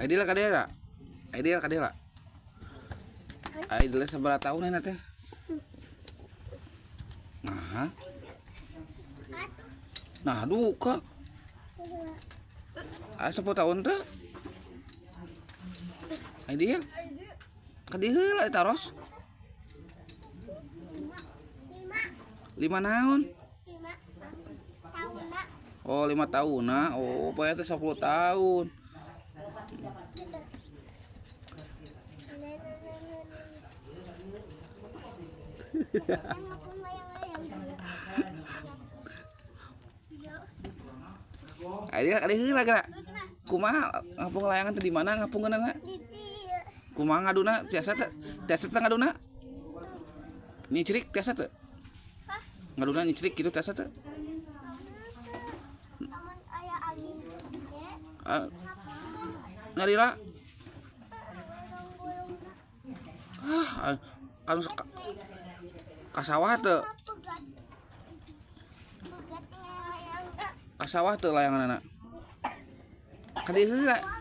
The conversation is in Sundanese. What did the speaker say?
Aidil ka dieu. Aidil ka dieu. Aidil sabaraha tahun ayeuna teh? Nah. Nah, duka. Aya 10 tahun teh. Aidil. Ka dieu heula taros. 5. 5 naon? 5 tahun. Oh, 5 tahun nah. Oh, pokoknya teh 10 tahun. Aidil ka dieu heula geura. Kumaha ngapung layangan teh di mana ngapungeunana? Kumaha ngaduna tiasa teh? Tiasa teh ngaduna? Nyicrik tiasa teh? Ngaduna nyicrik gitu tiasa teh? Ah, nyalira? Ah, kan ka sawah teu? Ka sawah teu layanganana? Ka dieu heula.